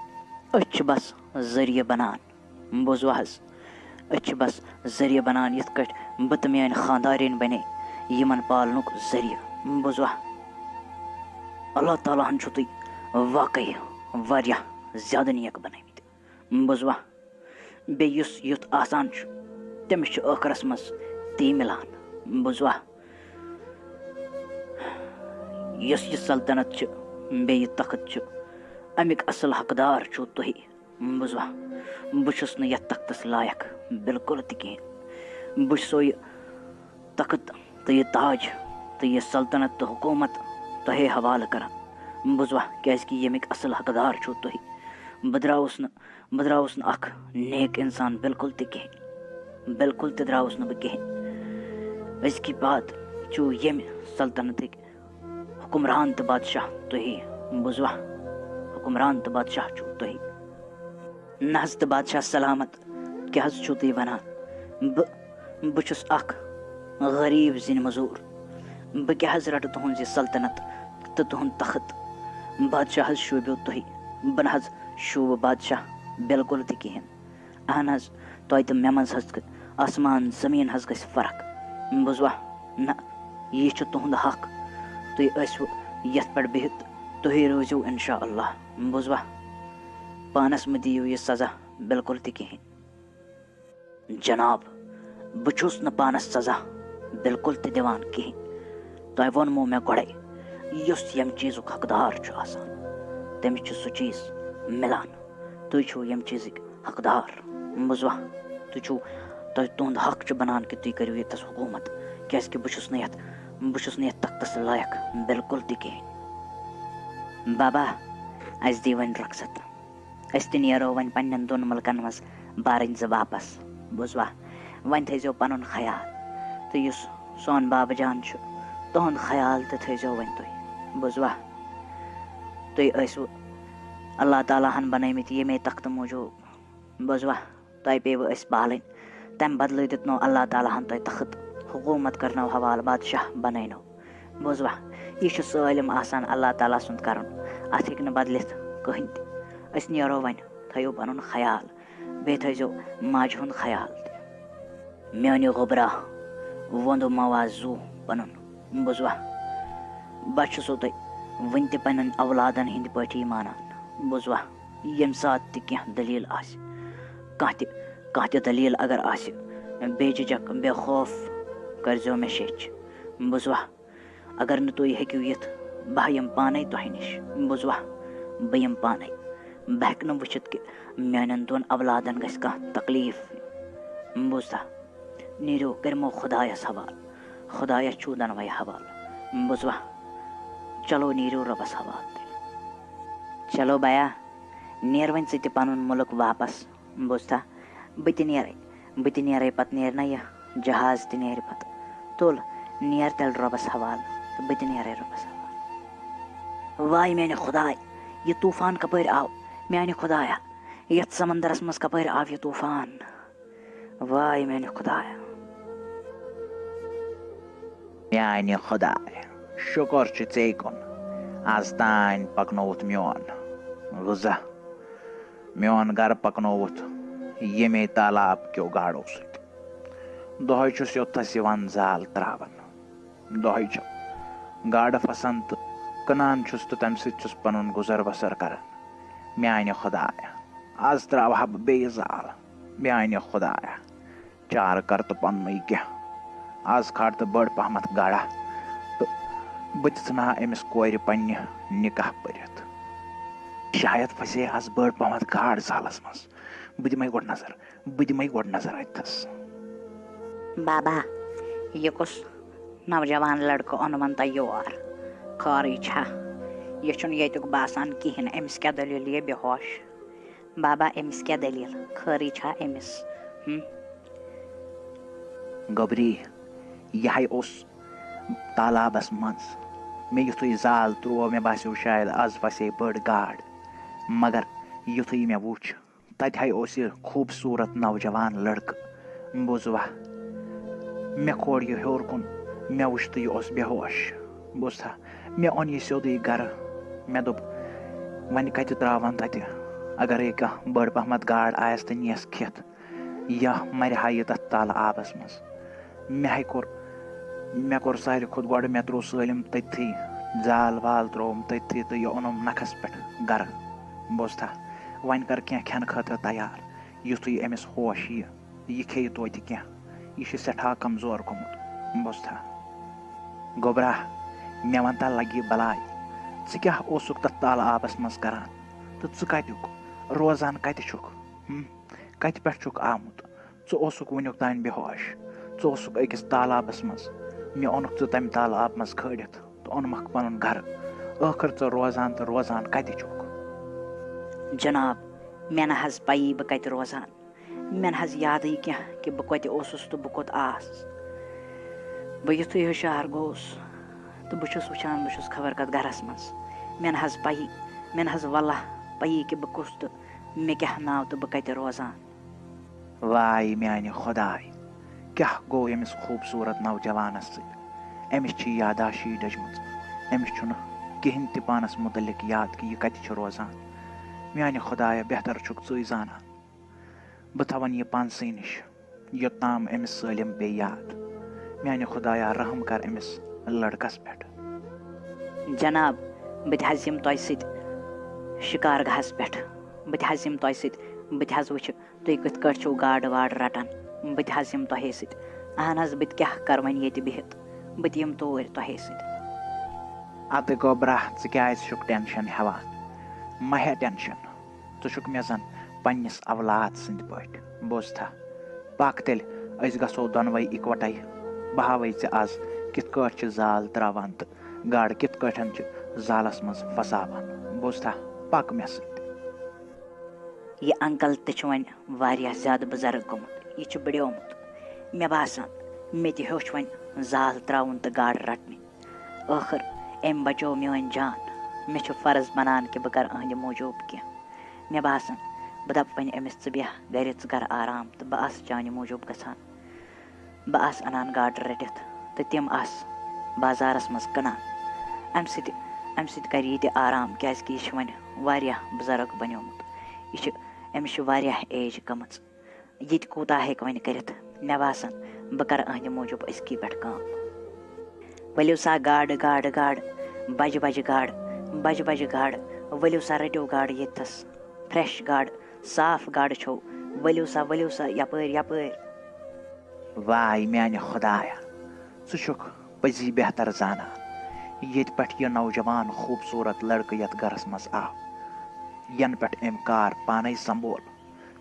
أسۍ چھِ بس ذٔریعہٕ بنان۔ بوٗزوا حظ؟ أسۍ چھِ بس ذٔریعہٕ بنان، یِتھ کٲٹھۍ بہٕ تہٕ میٲنۍ خانٛدارِنۍ بنے یِمن پالنُک ذٔریعہٕ۔ بوٗزوا؟ اللہ تعالیٰ ہن چھُو تُہۍ واقعی واریاہ زیادٕ نیک بنٲومٕتۍ۔ بوٗزوا؟ بیٚیہِ یُس یُتھ آسان چھُ، تٔمِس چھُ ٲخرس منٛز تی مِلان۔ بوٗزوا؟ یۄس یہِ سلطنت چھِ، بیٚیہِ یہِ تخت چھُ، اَمِکۍ اَصٕل حقدار چھِو تُہی۔ بوٗزوا، بہٕ چھُس نہٕ یَتھ تختَس لایق بِلکُل تہِ کِہیٖنۍ۔ بہٕ چھُسو یہِ تخت تہٕ یہِ تاج تہٕ یہِ سلطنت تہٕ حکوٗمت تۄہے حوالہٕ کران۔ بوٗزوا، کیٛازِکہِ ییٚمِکۍ اَصٕل حقدار چھِو تُہۍ۔ بہٕ درٛاوُس نہٕ، بہٕ درٛاوُس نہٕ اَکھ نیک اِنسان بِلکُل تہِ کِہیٖنۍ۔ بِلکُل تہِ درٛاوُس نہٕ بہٕ کِہیٖنۍ۔ أزکہِ بعد چھِو ییٚمہِ سلطنتٕکۍ حُکمران تہٕ بادشاہ تُہی۔ بوٗزوا، حُکمران تہٕ بادشاہ چھِو تُہی۔ نہ حظ تہٕ بادشاہ سلامت، کیٛاہ حظ چھِو تُہۍ وَنان؟ بہٕ، بہٕ چھُس اَکھ غریٖب زِنۍ مٔزوٗر۔ بہٕ کیٛاہ حظ رَٹہٕ تُہٕنٛز یہِ سلطنت تہٕ تُہُنٛد تخت؟ بادشاہ حظ شوٗبیو تُہی، بہٕ نہ حظ شوٗبہٕ بادشاہ بِلکُل تہِ کِہیٖنۍ۔ اہن حظ، تۄہہِ تہٕ مےٚ منٛز حظ گٔ-، آسمان زٔمیٖن حظ گژھِ فرق۔ بوٗزوا؟ نہ، یہِ چھُ تُہُنٛد حق۔ تُہۍ ٲسِو یَتھ پٮ۪ٹھ بِہِتھ، تُہی روٗزِو اِنشاء اللہ۔ بوٗزوا؟ پانَس مہٕ دِیِو یہِ سزا بِلکُل تہِ کِہیٖنۍ۔ جناب، بہٕ چھُس نہٕ پانَس سزا بِلکُل تہِ دِوان کِہیٖنۍ۔ تۄہہِ ووٚنمو مےٚ گۄڈَے، یُس ییٚمہِ چیٖزُک حقدار چھُ آسان، تٔمِس چھُ سُہ چیٖز مِلان۔ تُہۍ چھِو ییٚمہِ چیٖزٕکۍ حقدار۔ بوٗزوا؟ تُہۍ چھِو، تۄہہِ، تُہُنٛد حق چھُ بَنان کہِ تُہۍ کٔرِو ییٚتَس حکوٗمت، کیٛازِکہِ بہٕ چھُس نہٕ یَتھ، بہٕ چھُس نہٕ یَتھ تختَس لایق بِلکُل تہِ کِہیٖنۍ۔ بابا، اَسہِ دی وۄنۍ رۄخصت۔ أسۍ تہِ نیرو وۄنۍ پننٮ۪ن دۄن مُلکن منٛز بارٕنۍ زٕ واپس۔ بوٗزوا؟ وۄنۍ تھٲیزیو پنُن خیال۔ تہٕ یُس سون بابہٕ جان چھُ، تُہُنٛد خیال تہِ تھٲیزیو وۄنۍ تُہۍ۔ بوٗزوا؟ تُہۍ ٲسِو اللہ تعالیٰ ہن بنٲومٕتۍ ییٚمے تختہٕ موٗجوٗب۔ بوٗزوا؟ تۄہہِ پیٚیوٕ أسۍ پالٕنۍ۔ تَمہِ بدلہٕ دیُتنو اللہ تعالیٰ ہن تۄہہِ تخت، حکوٗمت کرنو حوالہٕ، بادشاہ بنٲینو۔ بوٗزوا؟ یہِ چھُ سٲلِم آسان اللہ تعالیٰ سُنٛد کرُن، اَتھ ہیٚکہِ نہٕ بدلِتھ کٕہٕنۍ تہِ۔ أسۍ نیرو وۄنۍ، تھٲیِو پنُن خیال، بیٚیہِ تھٲیزیو ماجہِ ہُنٛد خیال تہِ۔ میٛانہِ گوٚبرا، وۄندٕ موا زُو پنُن، بوٗزوا؟ بہٕ چھُسو تۄہہِ وُنہِ تہِ پننٮ۪ن اولادن ہٕنٛدِ پٲٹھی مانان، بوٗزوا؟ ییٚمہِ ساتہٕ تہِ کینٛہہ دٔلیٖل آسہِ، کانٛہہ تہِ، کانٛہہ تہِ دٔلیٖل اگر آسہِ، بے جھجک، بے خوف کٔرۍزیو مےٚ شیٚچھ، بوٗزوا؟ اگر نہٕ تُہۍ ہیٚکِو یِتھ، بہٕ یِمہٕ پانَے تۄہہِ نِش، بوٗزوا؟ بہٕ یِمہٕ پانَے۔ بہٕ ہیٚکہٕ نہٕ وٕچھِتھ کہِ میٛانٮ۪ن دۄن اولادَن گژھِ کانٛہہ تکلیٖف، بوٗزتھا؟ نیٖرِو، کٔرِمو خۄدایَس حوالہٕ، خۄدایَس چھُو دۄنوَے حوالہٕ، بوٗزوا؟ چلو، نیٖرِو رۄبَس حوالہٕ تیٚلہِ۔ چلو بیا، نیر وۄنۍ ژٕ تہِ پنُن مُلک واپس۔ بوٗزتھا؟ بہٕ تہِ نیرے، بہٕ تہِ نیرے، پتہٕ نیرِ نہ یہِ جہاز تہِ نیرِ پتہٕ۔ تُل، نیر تیٚلہِ رۄبس حوالہٕ تہٕ بہٕ تہِ نیرے رۄبس حوالہٕ۔ واے میانہِ خداے، یہِ طوفان کپٲرۍ آو؟ میانہِ خدایا، یتھ سمندرس منٛز کپٲرۍ آو یہِ طوفان؟ واے میانہِ خدایا۔ میانہِ خدایا، شُکر چھُ ژے کُن، از تام پکنووُتھ میون غذا، میون گرٕ پکنووُتھ ییٚمے تالاب کیو گاڈو سۭتۍ۔ دۄہے چھُس یوٚتتھس یِوان زال تراوان، دۄہے چھِ گاڈٕ پھسان تہٕ کٕنان چھُس تہٕ تمہِ سۭتۍ چھُس پنُن گُزر بسر کران۔ میانہِ خدایا، از تراوہا بہٕ بیٚیہِ زال۔ میانہِ خدایا، چارٕ کر تہٕ پننُے کینٛہہ۔ از کھار تہٕ بٔڑ پہمتھ گاڈا تہٕ بہٕ تہِ ژھٕنہٕ ہا أمِس کورِ پننہِ نکاح پٔرِتھ۔ شاید پھسے از بٔڑ پہمتھ گاڈ زالس منٛز۔ بہٕ دِمے گۄڈٕ نظر، بہٕ دِمے گۄڈٕ نظر اتھس۔ بابا، یہِ کُس نوجوان لڑکہٕ اوٚنوُن تۄہہِ یور؟ خٲرٕے چھا؟ یہِ چھُنہٕ ییٚتیُک باسان کِہیٖنۍ۔ أمِس کیٛاہ دٔلیٖل یہِ بے ہوش؟ بابا، أمِس کیٛاہ دٔلیٖل؟ خٲرٕے چھا أمِس؟ ہُم؟ گوٚبری، یہِ ہَے اوس تالابَس منٛز۔ مےٚ یُتھُے زال ترٛوو، مےٚ باسیو شاید آز پھسے بٔڑ گاڈ۔ مگر یُتھُے مےٚ وُچھ، تَتہِ ہَے اوس یہِ خوٗبصوٗرت نوجوان لٔڑکہٕ۔ بوٗزوا؟ مےٚ کھول یہِ ہیوٚر کُن، مےٚ وُچھ تہٕ یہِ اوس بے ہوش۔ بوٗزتھا؟ مےٚ اوٚن یہِ سیوٚدُے گَرٕ۔ مےٚ دوٚپ، وۄنۍ کَتہِ ترٛاوَن تَتہِ؟ اگرے کانٛہہ بٔڑ پہمتھ گاڈ آیَس تہٕ نِیَس کھٮ۪تھ، یا مَرِ ہا یہِ تَتھ تالہٕ آبَس منٛز۔ مےٚ ہَے کوٚر، مےٚ کوٚر ساروی کھۄتہٕ گۄڈٕ، مےٚ ترٛوو سٲلِم تٔتھی، زال وال ترٛووُم تٔتھی تہٕ یہِ اوٚنُم نَکھَس پٮ۪ٹھ گَرٕ۔ بوٗزتھا؟ وۄنۍ کَر کینٛہہ کھٮ۪نہٕ خٲطرٕ تیار، یُتھُے أمِس ہوش یِیہِ، یہِ کھیٚیہِ توتہِ کینٛہہ، یہِ چھُ سٮ۪ٹھاہ کمزور گوٚمُت۔ بوٗزتھا؟ گوٚبرا، مےٚ وَن تہٕ لَگہِ بَلاے، ژٕ کیٛاہ اوسُکھ تَتھ تالہٕ آبَس منٛز کَران؟ تہٕ ژٕ کَتیُک؟ روزان کَتہِ چھُکھ؟ ہُم؟ کَتہِ پٮ۪ٹھ چھُکھ آمُت؟ ژٕ اوسُکھ وٕنیُک تام بے ہوش۔ ژٕ اوسُکھ أکِس تالابَس منٛز۔ مےٚ اوٚنُکھ ژٕ تَمہِ تالہٕ آبہٕ منٛز کھٲلِتھ تہٕ اوٚنمَکھ پَنُن گَرٕ۔ ٲخٕر ژٕ روزان تہٕ روزان کَتہِ چھُکھ؟ جناب، مےٚ نہ حظ پَیی بہٕ کَتہِ روزان۔ مےٚ نہ حظ یادٕے کینٛہہ کہِ بہٕ کَتہِ اوسُس تہٕ بہٕ کوٚت آس۔ بہٕ یُتھُے ہُشار گوٚوُس تہٕ بہٕ چھُس وٕچھان، بہٕ چھُس خبر کَتھ گَرَس منٛز۔ مےٚ نہ حظ پَیی، مےٚ نہ حظ وَلہ پَیی کہِ بہٕ کُس تہٕ مےٚ کیٛاہ ناو تہٕ بہٕ کَتہِ روزان۔ واے میٛانہِ خۄداے، کیٛاہ گوٚو ییٚمِس خوٗبصوٗرت نوجوانَس سۭتۍ؟ أمِس چھِ یاداشی ڈٔجمٕژ۔ أمِس چھُنہٕ کِہیٖنۍ تہِ پانَس مُتعلِق یاد کہِ یہِ کَتہِ چھُ روزان۔ میٛانہِ خۄدایہ، بہتر چھُکھ ژٕے زانان۔ بہٕ تھاوَن یہِ پانسٕے نِش، یوٚتام أمِس سٲلِم پیٚیہِ یاد۔ میٛانہِ خۄدایا، رحم کر أمِس لڑکس پٮ۪ٹھ۔ جناب، بہٕ تہِ حظ یِمہٕ تۄہہِ سۭتۍ شِکارگاہس پٮ۪ٹھ۔ بہٕ تہِ حظ یِمہٕ تۄہہِ سۭتۍ۔ بہٕ تہِ حظ وٕچھٕ، تُہۍ کِتھ کٲٹھۍ چھِو گاڈٕ واڈٕ رٹان۔ بہٕ تہِ حظ یِمہٕ تۄہے سۭتۍ۔ اہن حظ، بہٕ تہِ کیٛاہ کرٕ وۄنۍ ییٚتہِ بِہِتھ؟ بہٕ تہِ یِمہٕ توٗرۍ تۄہے سۭتۍ۔ اَدٕ گوٚبرا، ژٕ کیٛازِ چھُکھ ٹینشن ہٮ۪وان؟ مہ ہےٚ ٹینشن۔ ژٕ چھُکھ مےٚ زَن پنٛنِس اولاد سٕنٛدۍ پٲٹھۍ۔ بوزتھا؟ پَکھ تیٚلہِ، أسۍ گژھو دۄنوَے اِکوَٹَے۔ بہٕ ہاوَے ژےٚ آز کِتھ کٲٹھۍ چھِ زال ترٛاوان تہٕ گاڈٕ کِتھ کٲٹھۍ چھِ زالَس منٛز پھساوان۔ بوزتھا؟ پَکھ مےٚ سۭتۍ۔ یہِ انکل تہِ چھُ وۄنۍ واریاہ زیادٕ بُزرٕگ گوٚمُت۔ یہِ چھُ بڑیومُت۔ مےٚ باسان، مےٚ تہِ ہیوٚچھ وۄنۍ زال ترٛاوُن تہٕ گاڈٕ رَٹنہِ۔ ٲخٕر أمۍ بچوو میٲنۍ جان۔ مےٚ چھُ فرض بنان کہِ بہٕ کرٕ أہنٛدِ موٗجوٗب کینٛہہ۔ مےٚ باسان، بہٕ دپہٕ وۄنۍ أمِس، "ژٕ بیٚہہ گرِ، ژٕ کر آرام، تہٕ بہٕ آسہٕ چانہِ موٗجوٗب گژھان۔ بہٕ آسہٕ انان گاڈٕ رٔٹِتھ تہٕ تِم آسہٕ بازارس منٛز کٕنان۔ امہِ سۭتۍ، امہِ سۭتۍ کرِ یہِ تہِ آرام، کیازِ کہِ یہِ چھُ وۄنۍ واریاہ بُزرگ بنیومُت۔ یہِ چھُ، أمِس چھِ واریاہ ایج گٔمٕژ۔" یہِ تہِ کوٗتاہ ہیٚکہِ وۄنۍ کٔرِتھ؟ مےٚ باسان، بہٕ کَرٕ أہنٛدِ موٗجوٗب أزکی پٮ۪ٹھ کٲم۔ ؤلِو سا گاڈٕ، گاڈٕ، گاڈٕ، بَجہِ بَجہِ گاڈٕ، بَجہِ بَجہِ گاڈٕ، ؤلِو سا رٔٹِو گاڈٕ ییٚتھَس، fresh گاڈٕ، صاف گاڈٕ چھو، ؤلِو سا، ؤلِو سا یَپٲرۍ، یَپٲرۍ۔ واے میٛانہِ خۄدایا، ژٕ چھُکھ پٔزی بہتر زانان، ییٚتہِ پٮ۪ٹھ یہِ نوجوان خوٗبصوٗرت لٔڑکہٕ یَتھ گَرَس منٛز آو، یَنہٕ پٮ۪ٹھ أمۍ کار پانَے سنٛبول۔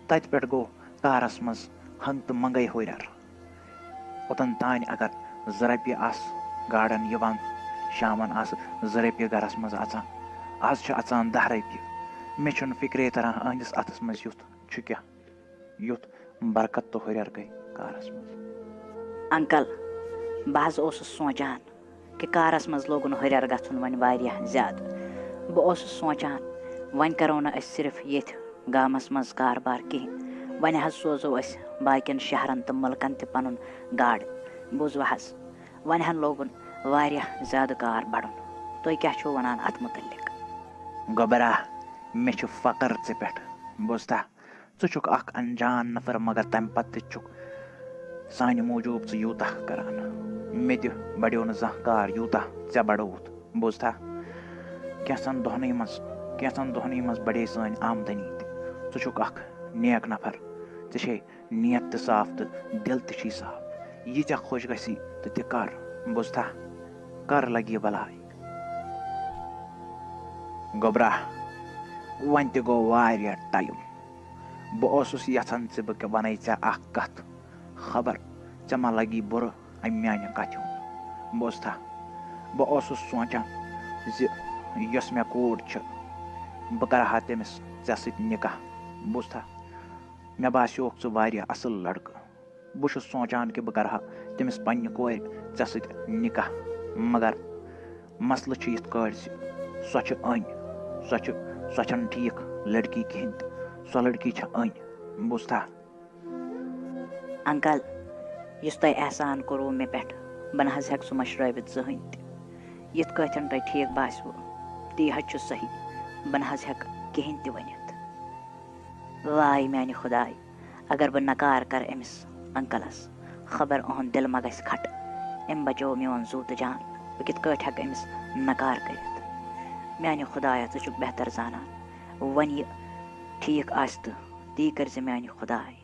تَتہِ پٮ۪ٹھ گوٚو کارَس منٛز ہنٛگ تہٕ منٛگَے ہُرٮ۪ر۔ اوٚتَن تانۍ اگر زٕ رۄپیہِ آسہٕ گاڈَن یِوان، شامَن آسہٕ زٕ رۄپیہِ گَرَس منٛز اَژان۔ آز چھِ اَژان دَہ رۄپیہِ۔ مےٚ چھُنہٕ فِکرے تَران، أہنٛدِس اَتھَس منٛز یُتھ چھُ کیٛاہ، یُتھ برکت تہٕ ہُرٮ۪ر گٔے کارَس منٛز۔ انکل، بہٕ حظ اوسُس سونٛچان، کہِ کارَس منٛز لوگُن ہُرٮ۪ر گژھُن وۄنۍ واریاہ زیادٕ۔ بہٕ اوسُس سونٛچان، وۄنۍ کَرو نہٕ أسۍ صرف ییٚتھۍ گامَس منٛز کاربار کِہیٖنۍ، وۄنۍ حظ سوزو أسۍ باقیَن شہرَن تہٕ مُلکَن تہِ پَنُن گاڈٕ۔ بوٗزوٕ حظ، وۄنۍ ہَن لوگُن واریاہ زیادٕ کار بَڑُن۔ تُہۍ کیٛاہ چھُو وَنان اَتھ مُتعلِق؟ گوٚبرا، مےٚ چھُ فخر ژےٚ پٮ۪ٹھ، بوٗزتھا؟ ژٕ چھُکھ اکھ انجان نفر، مگر تَمہِ پتہٕ تہِ چھُکھ سانہِ موٗجوٗب ژٕ یوٗتاہ کران۔ مےٚ تہِ بڑیو نہٕ زانٛہہ کار یوٗتاہ ژےٚ بڑووُتھ، بوٗزتھا؟ کینٛژھن دۄہنٕے منٛز، کینٛژھن دۄہنٕے منٛز بڑے سٲنۍ آمدنی تہِ۔ ژٕ چھُکھ اکھ نیک نفر، ژےٚ چھے نیت تہِ صاف تہٕ دِل تہِ چھی صاف۔ یہِ ژےٚ خۄش گژھی تہٕ تہِ کر، بوٗزتھا؟ کر لگہِ یہِ بلاے۔ گوٚبرا، وۄنۍ تہِ گوٚو واریاہ ٹایم۔ بہٕ اوسُس یژھان زِ بہٕ وَنَے ژےٚ اکھ کَتھ، خبر ژےٚ ما لگی بُرٕ اَمہِ میانہِ کَتھِ ہُنٛد۔ بوزتھا، بہٕ اوسُس سونٛچان زِ یۄس مےٚ کوٗر چھِ، بہٕ کَرٕ ہا تٔمِس ژےٚ سۭتۍ نِکاح۔ بوزتھا، مےٚ باسیوکھ ژٕ واریاہ اَصٕل لڑکہٕ۔ بہٕ چھُس سونٛچان کہِ بہٕ کَرٕ ہا تٔمِس پنٛنہِ کورِ ژےٚ سۭتۍ نِکاح، مگر مسلہٕ چھُ یِتھ کٲٹھۍ زِ سۄ چھِ أنۍ، سۄ چھِ، سۄ چھَنہٕ ٹھیٖک لڑکی کِہیٖنۍ تہِ۔ سۄ لڑکی چھےٚ أنۍ، بوٗزتھا؟ انکل، یُس تۄہہِ احسان کوٚروٕ مےٚ پٮ۪ٹھ، بہٕ نہ حظ ہٮ۪کہٕ سُہ مٔشرٲوِتھ زٕہٕنۍ تہِ۔ یِتھ کٲٹھۍ تۄہہِ ٹھیٖک باسِوٕ، تی حظ چھُ صحیح۔ بہٕ نہ حظ ہٮ۪کہٕ کِہیٖنۍ تہِ ؤنِتھ۔ واے میانہِ خۄداے، اگر بہٕ نکار کرٕ أمِس انکلس، خبر أہُنٛد دِل ما گژھِ کھٹہٕ۔ أمۍ بچوو میون زُو تہٕ جان، بہٕ کِتھ کٲٹھۍ ہٮ۪کہٕ أمِس نکار کٔرِتھ؟ میانہِ خۄدایا، ژٕ چھُکھ بہتر زانان، وۄنۍ یہِ ٹھیٖک آسہِ تہٕ تی کٔرۍ زِ میانہِ خۄداے۔